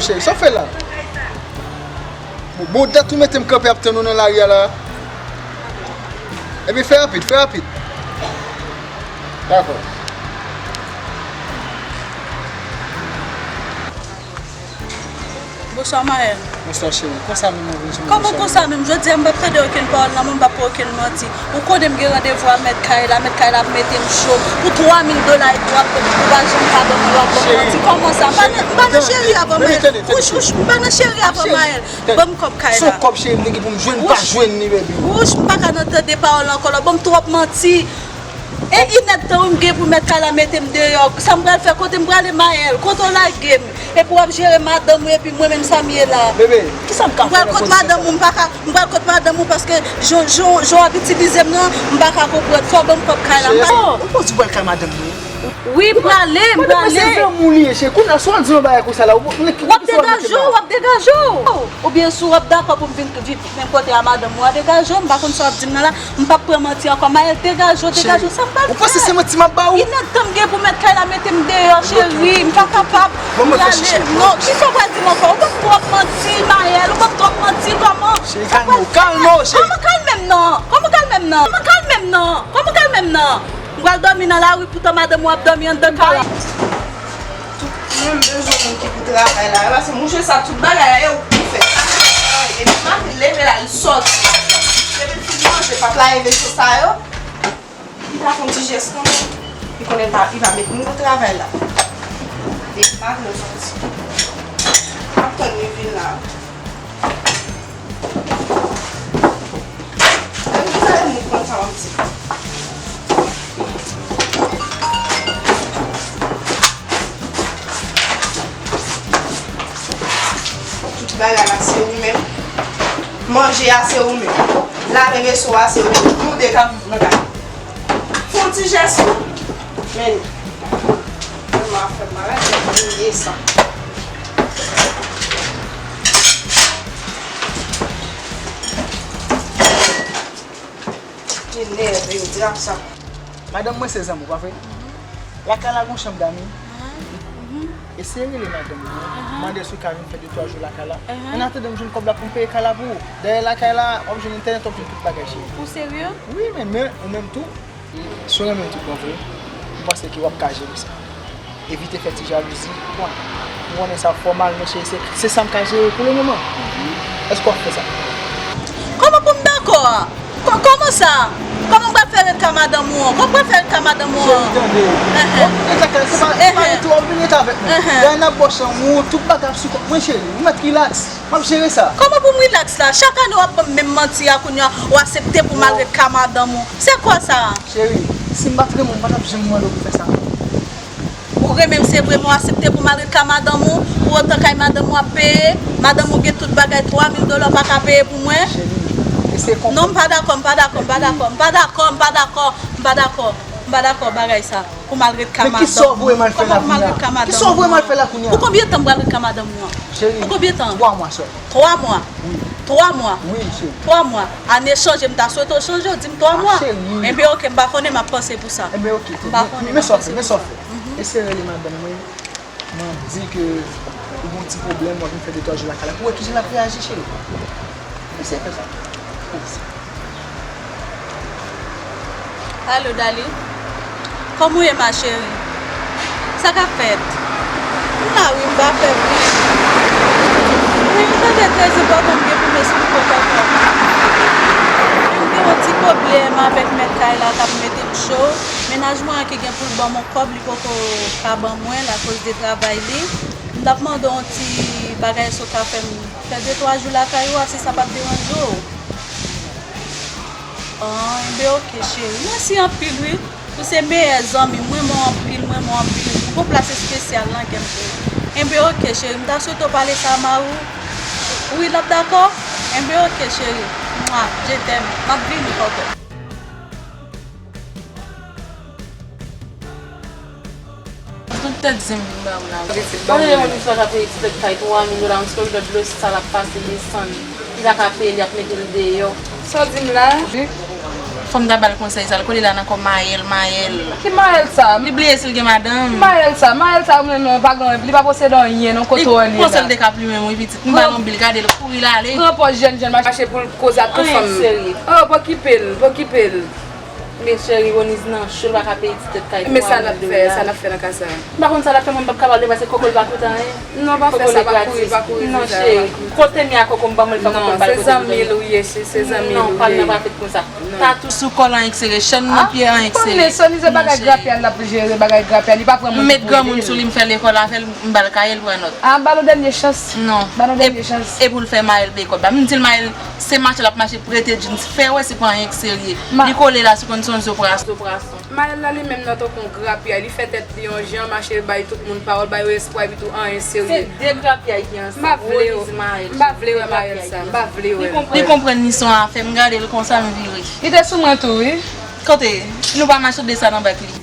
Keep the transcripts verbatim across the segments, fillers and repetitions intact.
Cheri, sa w fè la? Bon, bon dat ou mete m kanpe ap tann ou nan lari a la. Ebyen, fè rapid, fè rapid. Dakò. Bonswa, Maël. Bonswa, cheri. Konsa menm ou vin sou mwen. Kòman konsa menm? Jodi a m p ap tande okenn pawòl nan men w, m p ap pran okenn manti. Ou konnen m gen randevou ak mèt kay la, mèt kay la ap mete m cho. Pou twa mil dola epi w ap, ou pa janm ka ban mwen, w ap ban m manti. Kòman sa? M pa nan, m pa nan cheri avè w, Maël. Wouch, wouch, m pa nan cheri avè w, Maël. Ban m kòb kay la. Se yon kòb, cheri, m te gen pou m jwenn, m pa jwenn li, baby. Wouch, m pa ka nan tande pawòl ankò la. Ban m twòp manti. E inèdtan wi m gen pou mèt kay la mete m deyò. Sa m pral fè? Kote m prale, Maël? Kote w lage m? Epi w ap jere madanm ou epi mwen menm sa m ye la. Bebe, kisa m ka fè nan kondisyon sa? M pral kot madanm ou, m pa ka, m pral kot madanm ou paske jan, jan, jan w ap itilize m nan, m pa ka konprann. Fò w ban m kòb kay la. M pa... Oh, ou pral kay madanm nou? Wi, m prale, m prale. Madanm mwen se zanmi w li ye, cheri. Kounye a, si w al di yon bagay konsa la, ou, w ap degaje w, w ap degaje w. Oubyen si w ap dakò pou m vin viv menm kote a madanm ou a, degaje w, m pa konn sa w ap di m nan la. M p ap pran manti ankò. Maël, degaje w, degaje w, sa m pral fè? Ou panse se manti m ap ba ou? Inèdtan m gen pou mèt kay la mete m deyò, cheri. M pa kapab. M prale. Non, kisa w pral di m ankò? Ou ban m twòp manti, Maël. Ou ban m twòp manti, kòman? Cheri, kalme w, kalme w, cheri. Kòman kalme m nan? Kòman kalme m nan? Kòman kalme m nan? Kòman kalme m nan? M pral dòmi nan lari, poutan madanm ou ap dòmi anndan kay la. Tout mwen bezwen moun ki pou travay la. Yo, paske mouche sa, tout bagay la, e ou ki fè. Depi maten, leve la, li sòti. Depi l fin manje, pap lave veso sa yo. Li ka fè yon ti jès kanmenm. Li konnen pa, li pa met moun pou travay la. Depi maten, l sòti. M ap tann li vin la. Ann gade moun konn sa w ap di. Tout bagay la se ou menm. Manje a se ou menm. Lave veso a se ou menm. Nou de k ap viv nan kay. Fè yon ti jès wi. Men li. Vrèman ap fè m malad, men li ye sa. Te nève yo, di ap sa. Madanm mwen se zanmi w, pa vre? Lakay la gon chanm dami. Eseye rele madanm mwen. Mande si w ka vin fè de twa jou lakay la. An atandan m jwenn kòb la pou m peye kay la pou ou. Dèyè lakay la, w ap jwenn entènèt, w ap jwenn tout bagay, cheri. Ou serye? Wi, men, men, ou menm tou. Si w renmen m tout bon vre, m panse ke w ap ka jere sa. Evite fè ti jalouzi, konprann? M konnen sa fè w mal, men cheri, se, se sa m ka jere pou le moman. Èske w ap fè sa? Kòman pou m dakò a? Kò-, kòman sa? Kòman m pral fè ret ka madanm ou an? Kòman m pral fè ret ka madanm ou an? Cheri, tande. W ap vin ret lakay la, se pa, se pa rete w ap vin ret avèk mwen. Lè n ap bò chanm ou, tout bagay ap sou kont mwen, cheri. Ou mèt rilaks. M ap jere sa. Kòman pou m rilaks la? Chak ane w ap ban m menm manti a, kounye a w aksepte pou m al ret ka madanm ou. Se kwa sa? Cheri, si m pa t renmen w, m pa t ap janm mande w pou fè sa. Ou renmen m se vre, men w aksepte pou m al ret ka madanm ou, pou otan kay madanm ou ap peye, madanm ou gen tout bagay, twa mil dola w pa ka peye pou mwen? Cheri, eseye konprann. Non, m pa dakò, m pa dakò, m pa dakò, m pa dakò, m pa dakò, m pa dakò, m pa dakò bagay sa. Pou m al ret ka madanm ou. Men kisa w voye m al fè la kounye a? Kisa w voye m al fè la kounye a? Pou konbyen tan m pral ret ka madanm ou an? Cheri, pou konbyen tan? Twa mwa sèl. Twa mwa? Wi. Twa mwa? Wi, cheri. Twa mwa. Ane chanje, m ta swete w chanje, w di m twa mwa. Ah, cheri. Enben, oke, m pa konnen, m ap panse pou sa. Enben, oke. M pa konnen, m ap panse pou sa. Men sa w fè, men sa w fè. Eseye rele madanm mwen. Mwen di ke ou gen yon ti pwoblèm, w ap vin fè de twa jou lakay la. Pou w wè kijan l ap reyaji, cheri. Eseye fè sa. Alo, Dali. Kòman w ye, ma chérie? Sa k ap fèt? M la wi, m pa fè bri. Wi, m tande trè enpòtan m gen pou m esplike w papa. M gen yon ti pwoblèm avèk mèt kay la k ap mete m cho. Mennaj mwen an ki gen pou l ban m yon kòb, li poko ka ban mwen l akoz de travay li. M t ap mande w yon ti bagay si w ka fè m fè de twa jou lakay ou a, si sa p ap deranje w. An, enben oke, cheri. Mèsi anpil, wi. Ou se meyè zanmi m. Mwen renmen w anpil, mwen renmen w anpil. Ou gon plas espesyal nan kè m pou ou. Enben oke, cheri. M ta swete w pale sa a mari w. Wi, l ap dakò? Enben oke, cheri. Mwa, je t'aime. M ap vini, kòkòt. Tout tèt zen m vin ba ou la. Ou konnen yon moun sa k ap peye ti tèt kay twa mil dola, yon ti lòt dlo sa l ap pase desann. Li pa ka peye, li ap mete l deyò. Sa w di m la? Fò m ta ba l konsèy sa, l kole la nan kò Mayèl, Mayèl. Ki Mayèl sa? Li bliye si l gen madanm. Ki Mayèl sa? Mayèl sa, mwen menm, pa gen, li pa posede anyen, non, kote w ye la. Konsèy l te ka plimen m, wi, pitit. M ba l yon bil, gade l kouri l ale. Pran pòz jèn, jèn mache pou l koze ak tout fanm. Anyen serye. Oh, pa okipe l, pa okipe l. Men cheri, Roniz nan cho, l pa ka peye ti tèt kay twa mil dola. Men sa n ap fè, sa n ap fè nan ka sa? M pa konn sa l ap fè, mwen m p ap ka ba l li paske koko l pa koute anyen. Non, pa fè sa, pa kouri, pa kouri. Non, cheri, kote m ye a koko m ban mwen l fè koko l ba l kote l vle. Non, se zanmi l ou ye, se, se zanmi l ou ye. Non, pa nan pa fèt konsa. Tatou sou kò l anyen k sere, chèn nan pye anyen k sere. Konnen Sonize bagay grapyay l ap jere, bagay grapyay, li pa pran moun pou ede l. M met granmoun sou li, m fè lekòl avè l, m ba l kaye, l pran nòt. A, ba l yon dènye chans. Non. Ba l yon dènye chans. E pou l fè Mayèl peye kòb la. M di l Mayèl, se mache l ap mache prete djins, fè wè se pa anyen k serye. Li kole la sou konn se yon zo prason. Mayèl la li menm nan tankou yon grapyay, li fè tèt li yon jan, mache bay tout moun pawòl, ba yo espwa, epi tou anyen serye. Se de grapyay ki ansanm, Roniz Mayèl. M pa vle wè Mayèl sa, m pa vle wè l. Li konprann li se yon afè, m gade l konsa, m vire. Li te sou mwen tou, wi. Kote? Nou pa mache de sa nan bèk li.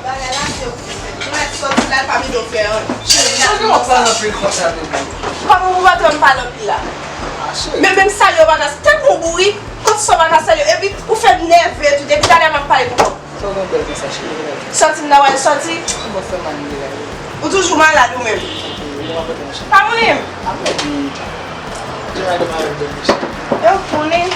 Bagay la se ou ki fè. Mwen sòti la, l pa mete w fè anyen. Cheri, la. Kòman w pale anpil konsa, bebe? Kòman pou w pa tande m pale anpil la? Ah, cheri. Men menm salye w pa ka, tèt mwen bourik, kot sa w pa ka salye w, epi ou fè m nève tou, depi talè a m ap pale pou kò m. Sa w gen bèl konsa, cheri, bèl konsa. Sòti m nan wè l sòti. Ou bon fè mal, m vle gade. Ou toujou malad ou menm. Ok, ou gen w ap rete nan chanm. Pa moulen m. A mwen di, jan gade malad bèl mesye. Yo konnen.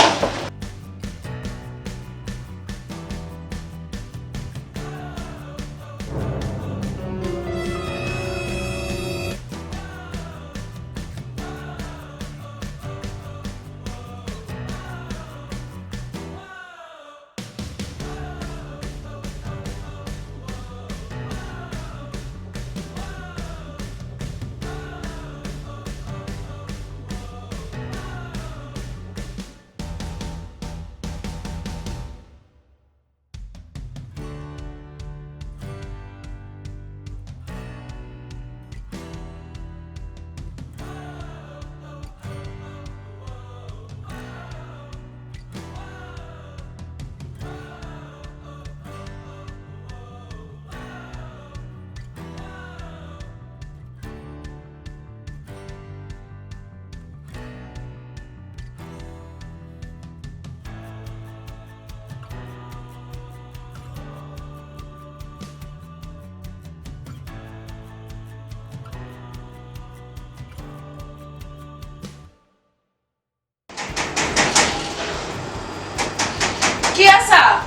Kiyès sa?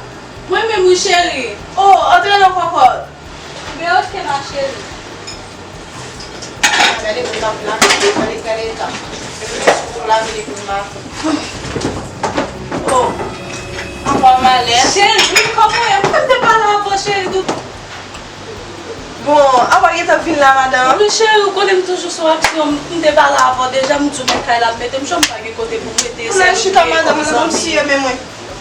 Mwen menm wi, cheri. Oh, antre nan kòkòt. Ben, oke, ma chérie. Gade pou l ap lave, gade, gade eta. Epi sou pou lave li pou l lave. Oh, anba malè. Cheri, kòman w ye? M kwè m te pale avè w, cheri, tout. Bon, apa w gentan vin la, madanm? Wi, cheri, ou konnen m toujou sou aksyon. M te pale avè w deja, m di w men kay la ap mete m cho, m pa gen kote pou m rete. Ann al chita, madanm, ann al chita, men mwen.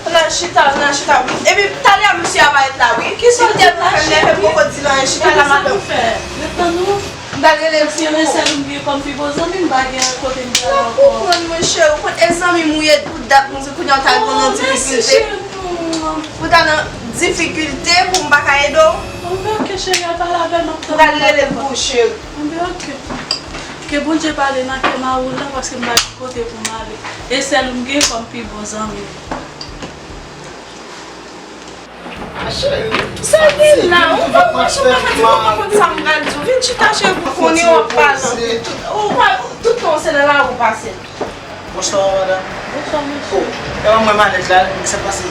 Ann al chita, ann al chita. Epi, talè a, misye a parèt la, wi. Kisa w di la, cheri? Li te fè m nève, m poko di l anyen. Chita la, madanm. Epi sa nou fè? Ret tann ou. M pral rele l pou ou. Paske men sèl m gen kòm pi bon zanmi, m pa gen kote m pral ankò. Mwen konprann, mwen, cheri. Ou konn e zanmi m ou ye, tout dat, m di kounye a w ta al nan difikilte. Mèsi, cheri, pou ou. Ou ta nan difikilte pou m pa ka ede w? Anben, oke, cheri, al pale avè l, m ap tann ou. M pral rele l pou ou, cheri. Anben, oke. Ke Bondye pale nan kè mari w lan, paske m pa gen kote pou m ale. E sèl ou m gen kòm pi bon zanmi. Sa vin la, ou pa, franchman, pa fè m pa konn sa m pral di w. Vin chita, cheri, pou konnen w ap pale anpil. Tout, ou pa, tout tan w se nan lari w pase. Bonswa, madanm. Bonswa, mesye. Oh, e ban mwen malèt la, sa k pase?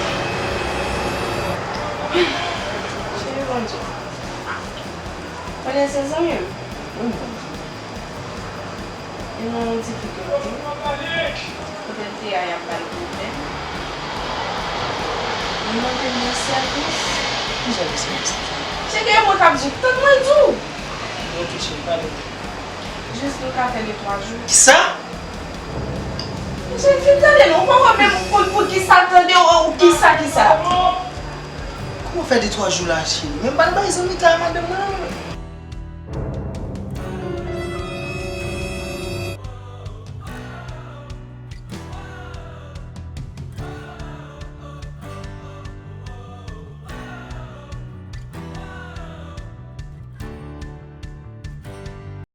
Cheri, Bondye. Konnen se zanmi m. Wi, madanm. Li nan yon difikilte. Kote l te ye a, y ap ba l pwoblèm. Li mande m yon sèvis. Ki sèvis, madanm? Se ke mwen k ap di w. Tann mwen di w. Ok, cheri, pale. Jis nou ka fè de twa jou. Kisa? Mesye, fin tande non, ou pa wè menm pou, pou kisa tande ou, ou kisa, kisa? Kòman fè de twa jou la, cheri? Men m pral bay zanmi kay madanm mwen la, men.